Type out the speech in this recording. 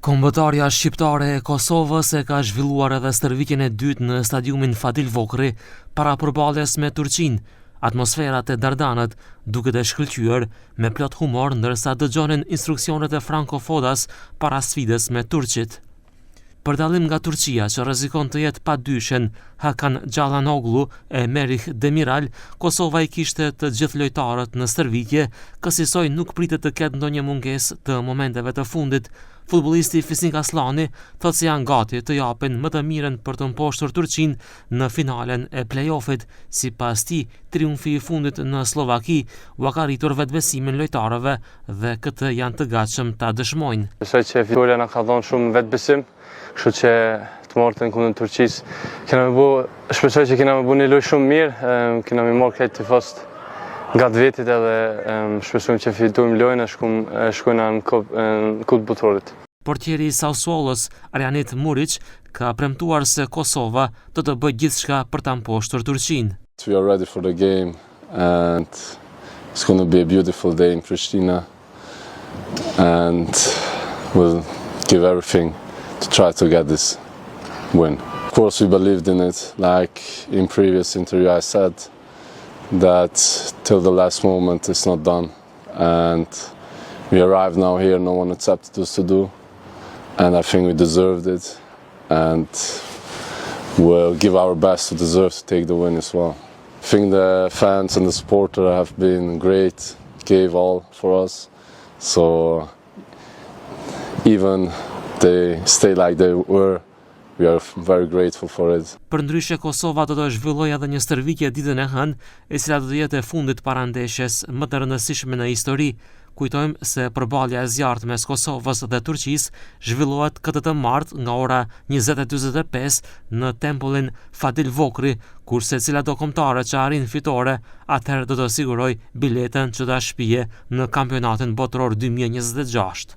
Kombëtarja shqiptare e Kosovës e ka zhvilluar edhe stërvitjen e dytë në stadiumin Fadil Vokrri para përballjes me Turqinë. Atmosfera te Dardanët duket e shkëlqyer, me plot humor ndërsa dëgjonin instruksionet e Franco Fodas para sfidës me turqit. Për dallim nga Turqia që rrezikon të jetë pa dyshen Hakan Çalhanoğlu e Merih Demiral, Kosova i kishte të gjithë lojtarët në stërvitje, kësisoj nuk pritet të ketë ndonjë mungesë të momenteve të fundit. Futbollisti Fisnik Asllani thotë se janë gati të japin më të mirën për të mposhtur Turqinë në finalen e play-offit. Sipas tij, triumfi i fundit në Sllovaki ua ka rritur vetëbesimin lojtarëve dhe këtë janë të gatshëm ta dëshmojnë. Besoj që fitorja na ka dhënë shumë vetëbesim, kështu që të martën kundër Turqisë kena me bo, shpresoj që kena me bo një lojë shumë mirë, kena me marrë krejt tifozët ngat vetit edhe shpresojmë që fitojmë lojën e shkojmë në Kupë të Botërorit. Portieri i Sassuolos, Arianit Muric, ka premtuar se Kosova do të bëjë gjithçka për ta mposhtur Turqinë. We are ready for the game and it's going to be a beautiful day in Pristina and we'll give everything to try to get this win. Of course we believed in it, like in previous interview I said that till the last moment it's not done and we arrived now here, no one accepted us to do and I think we deserved it and we'll give our best to deserve to take the win as well. I think the fans and the supporter have been great, gave all for us. So even they stay like they were, we are very grateful for it. Përndryshe Kosova do të zhvillojë edhe një stërvitje ditën e hënë, e cila do të jetë e fundit para ndeshjes më të rëndësishme në histori. Kujtojmë se përballja e zjarrtë mes Kosovës dhe Turqisë zhvillohet këtë të martë nga ora 20:45 në tempullin Fadil Vokrri, kurse cila do kombëtare që arrin fitore, atëherë do të siguroj biletën që ta shpije në kampionatin botëror 2026.